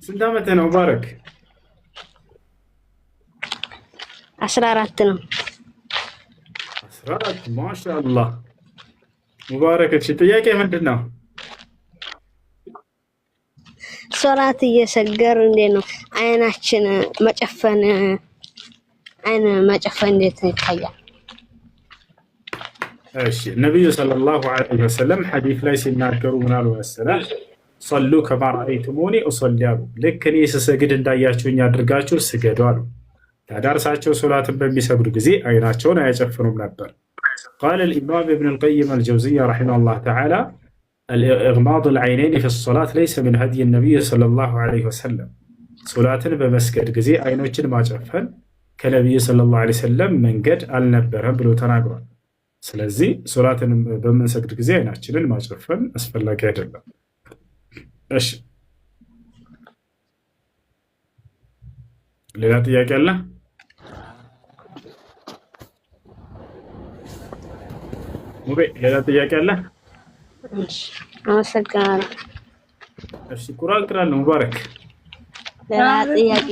ስንት ዓመትህ ነው ሙባረክ? 14 ነው። 14፣ ማሻአላህ ሙባረክ። እሺ ጥያቄ ምንድን ነው? ሶላት እየሰገር እንዴት ነው አይናችን መጨፈን? አይን መጨፈን እንዴት ይታያል? እሺ ነቢዩ صلى الله عليه وسلم ሐዲስ ላይ ሲናገሩ ምን አሉ መሰለህ? صلوا كما رأيتموني أصلي አሉ። ልክ እኔ ስሰግድ እንዳያችሁኝ አድርጋችሁ ስገዱ አሉ። ታዲያ እርሳቸው ሶላትን በሚሰግዱ ጊዜ አይናቸውን አያጨፍኑም ነበር። قال الإمام ابن القيم الجوزية رحمه الله تعالى إغماض العينين في الصلاة ليس من هدي النبي صلى الله عليه وسلم። ሶላትን በመስገድ ጊዜ አይኖችን ማጨፈን ከነቢዩ صلى الله عليه وسلم መንገድ አልነበረም ብሎ ተናግሯል። ስለዚህ ሶላትን በምንሰግድ ጊዜ አይናችንን ማጨፈን አስፈላጊ አይደለም። እሺ ሌላ ጥያቄ አለ? ሙቤ ሌላ ጥያቄ አለ? አመሰግናለሁ። እሺ ቁርአን ቅራለሁ። ሙባረክ። ሌላ ጥያቄ።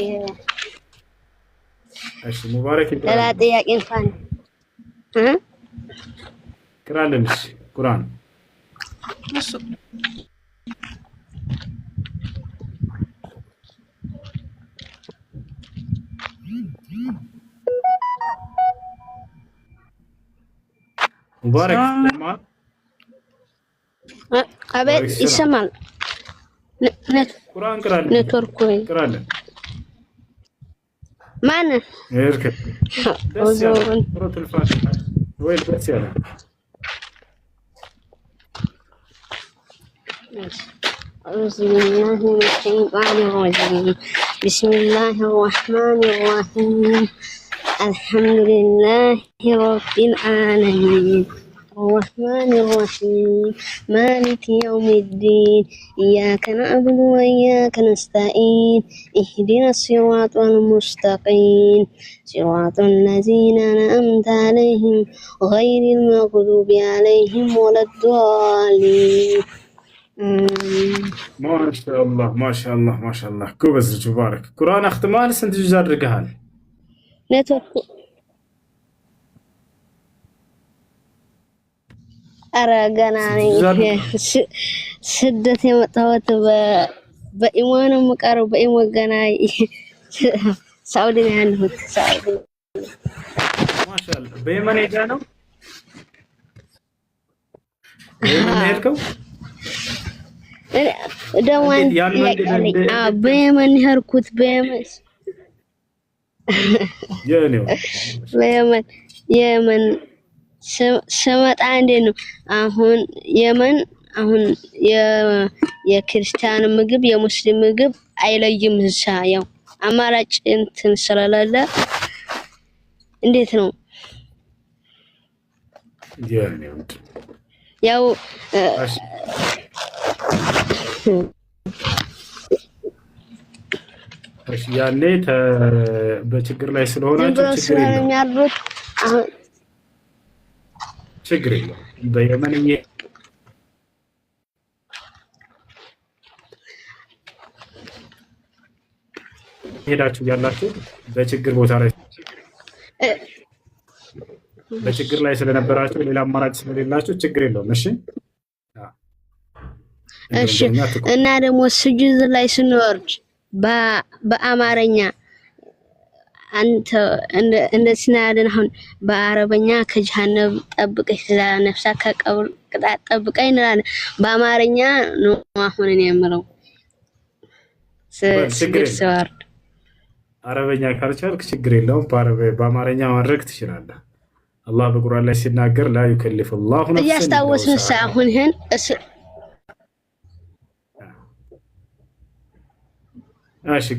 እሺ ሙባረክ። ሌላ ጥያቄ እንኳን ቅራለን። እሺ ቁርአን። ሙባረክ። አቤት፣ ይሰማል። ቁርአን ቅራለን። ኔትወርክ ወይ ቅራለን። ማን? ደስ ያለ ሱረቱል ፋቲሃ ወይ ደስ ያለ። أعوذ بالله من الشيطان الرجيم، بسم الله الرحمن الرحيم، الحمد لله رب العالمين، الرحمن الرحيم، مالك يوم الدين، إياك نعبد وإياك نستعين، اهدنا الصراط المستقيم، صراط الذين أنعمت عليهم، غير المغضوب عليهم ولا الضالين. ማሻአላህ ማሻአላህ ማሻአላህ፣ ጎበዝ ልጅ ሙባረክ። ቁርአን አኽትመሃል? ስንት ጁዝ አድርገሃል? ኔትወርክ፣ ኧረ ገና ነኝ። ስደት የመጣሁት በኢሞ ነው የምቀረው። በኢሞ ገና ሳኡዲ ነው ያለሁት። ሳኡዲ። ማሻአላህ፣ በየመን ሄዳ ነው፣ በየመን ሄድከው? ደግሞ አንድ ጥያቄ አለኝ። በየመን ሄድኩት፣ በየመን በየመን የመን ስመጣ እንዴት ነው አሁን የመን አሁን የክርስቲያን ምግብ የሙስሊም ምግብ አይለይም። እዛ ያው አማራጭ እንትን ስለሌለ እንዴት ነው? ያው ያኔ በችግር ላይ ስለሆናችሁ ችግር የለውም። የሚያድሩት አሁን ችግር የለውም። በየመን ሄዳችሁ ያላችሁ በችግር ቦታ ላይ በችግር ላይ ስለነበራችሁ ሌላ አማራጭ ስለሌላችሁ ችግር የለውም። እሺ። እሺ። እና ደግሞ ስጁድ ላይ ስንወርድ በአማርኛ አንተ እንደ ስናያለን አሁን በአረበኛ ከጀሃነም ጠብቀኝ፣ ነፍሳ ከቀብር ቅጣት ጠብቀኝ እንላለን። በአማርኛ ነው አሁን እኔ የምለው ስግድ ስወርድ። አረበኛ ካልቻልክ ችግር የለውም፣ በአማርኛ ማድረግ ትችላለህ። አላህ በቁርአን ላይ ሲናገር لا يكلف الله نفسا እያስታወስን አሁን ይሄን እሺ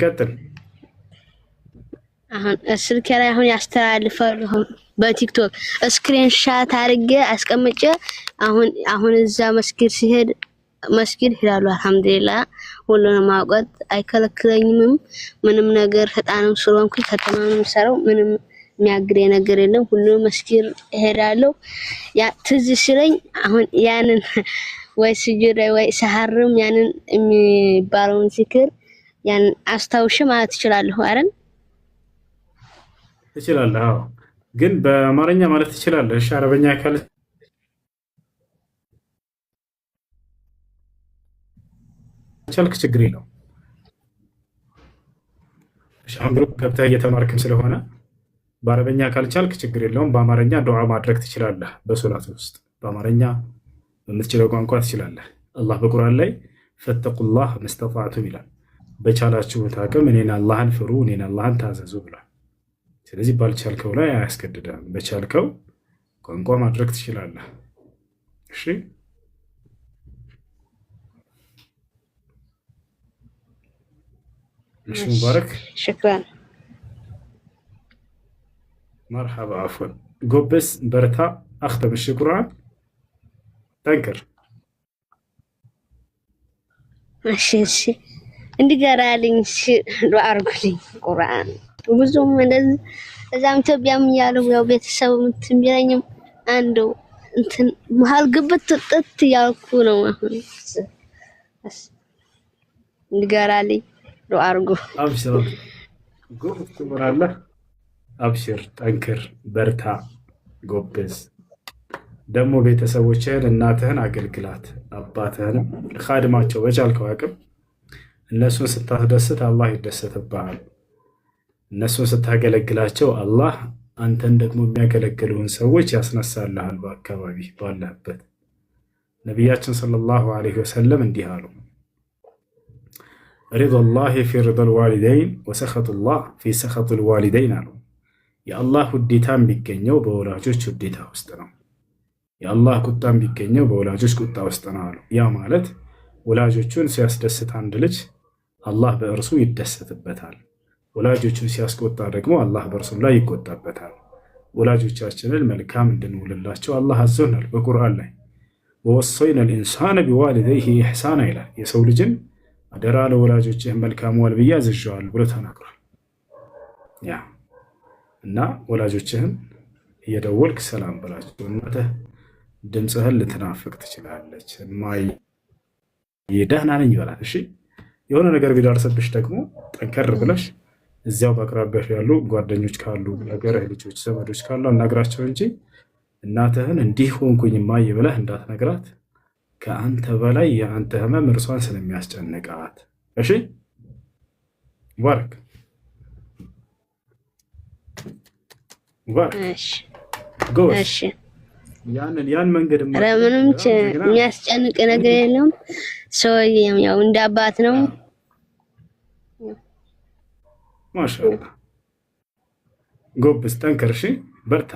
ቀጥል። አሁን ስልኬ ላይ አሁን ያስተላልፋሉ። በቲክቶክ screenshot አድርጌ አስቀምጬ አሁን አሁን እዛ መስጊድ ሲሄድ መስጊድ ሄዳሉ። አልሐምዱሊላህ ሁሉንም አውቀት አይከለክለኝም ምንም ነገር። ህጣንም ስለሆንኩኝ ከተማ ነው የምሰራው። ምንም የሚያግደኝ ነገር የለም። ሁሉንም መስጊድ እሄዳለሁ። ያ ትዝ ሲለኝ አሁን ያንን ወይ ስጁድ ወይ ሰሐርም ያንን የሚባለውን ዚክር ያን አስታውሽ ማለት እችላለሁ አይደል? ትችላለህ። አዎ፣ ግን በአማርኛ ማለት ትችላለህ። እሺ፣ አረበኛ ካልቻልክ ችግር የለውም። እሺ፣ አሁን group ገብተህ እየተማርክም ስለሆነ በአረበኛ ካልቻልክ ችግር የለውም። በአማርኛ ዱዓ ማድረግ ትችላለህ። በሶላት ውስጥ በአማርኛ በምትችለው ቋንቋ ትችላለህ። አላህ በቁርአን ላይ فاتقوا الله ما استطعتم ይላል። በቻላችሁት አቅም እኔን አላህን ፍሩ፣ እኔን አላህን ታዘዙ ብሏል። ስለዚህ ባልቻልከው ላይ አያስገድድህም። በቻልከው ቋንቋ ማድረግ ትችላለህ። እሺ እሺ፣ ሙባረክ። شكرا። مرحبا። عفوا። ጎበዝ፣ በርታ። አኽተም። እሺ ቁርአን ጠንክር። እሺ እሺ፣ እንዲገራልኝ እሺ፣ ዱዓ አድርጉልኝ። ቁርአን ብዙም እንደዚህ እዛም ኢትዮጵያም እያሉ ያው ቤተሰብ እንትን ቢለኝም አንዱ እንትን መሀል ግብት ጥጥ እያልኩ ነው። አሁን እንዲገራልኝ ዱዓ አድርጉ። አብሽር፣ ጎበዝ ትኖራለህ። አብሽር፣ ጠንክር፣ በርታ፣ ጎበዝ። ደግሞ ቤተሰቦችህን እናትህን አገልግላት፣ አባትህንም ካድማቸው በቻልከው አቅም። እነሱን ስታስደስት አላህ ይደሰትብሃል። እነሱን ስታገለግላቸው አላህ አንተን ደግሞ የሚያገለግሉህን ሰዎች ያስነሳልሃል በአካባቢ ባለህበት። ነቢያችን صلى الله عليه وسلم እንዲህ አሉ፣ رضا الله في رضا الوالدين وسخط الله في سخط الوالدين አሉ። የአላህ ውዴታ የሚገኘው በወላጆች ውዴታ ውስጥ ነው። የአላህ ቁጣ የሚገኘው በወላጆች ቁጣ ውስጥ ነው አሉ። ያ ማለት ወላጆቹን ሲያስደስት አንድ ልጅ አላህ በእርሱ ይደሰትበታል። ወላጆቹን ሲያስቆጣ ደግሞ አላህ በእርሱም ላይ ይቆጣበታል። ወላጆቻችንን መልካም እንድንውልላቸው አላህ አዞናል በቁርአን ላይ። ووصينا الإنسان بوالديه إحسانا ይላል። የሰው ልጅን አደራ ለወላጆችህ መልካም ዋል ብዬ አዝዤዋለሁ ብሎ ተናግሯል። ያ እና ወላጆችህን እየደወልክ ሰላም በላቸው። እናትህ ድምፅህን ልትናፍቅ ትችላለች። እማዬ ደህና ነኝ ይበላት። እሺ፣ የሆነ ነገር ቢደርስብሽ ደግሞ ጠንከር ብለሽ እዚያው በአቅራቢያሽ ያሉ ጓደኞች ካሉ፣ የሀገርህ ልጆች፣ ዘመዶች ካሉ አናግራቸው እንጂ እናትህን እንዲህ ሆንኩኝ እማዬ ብለህ እንዳትነግራት፣ ከአንተ በላይ የአንተ ህመም እርሷን ስለሚያስጨንቃት። እሺ ሙባረክ፣ ሙባረክ። እሺ። ጎበዝ። እሺ። ያንን ያን መንገድ ኧረ ምንም የሚያስጨንቅ ነገር የለውም። ሰውዬም ያው እንደ አባት ነው። ማሻአላህ፣ ጎበዝ፣ ጠንከር። እሺ በርታ።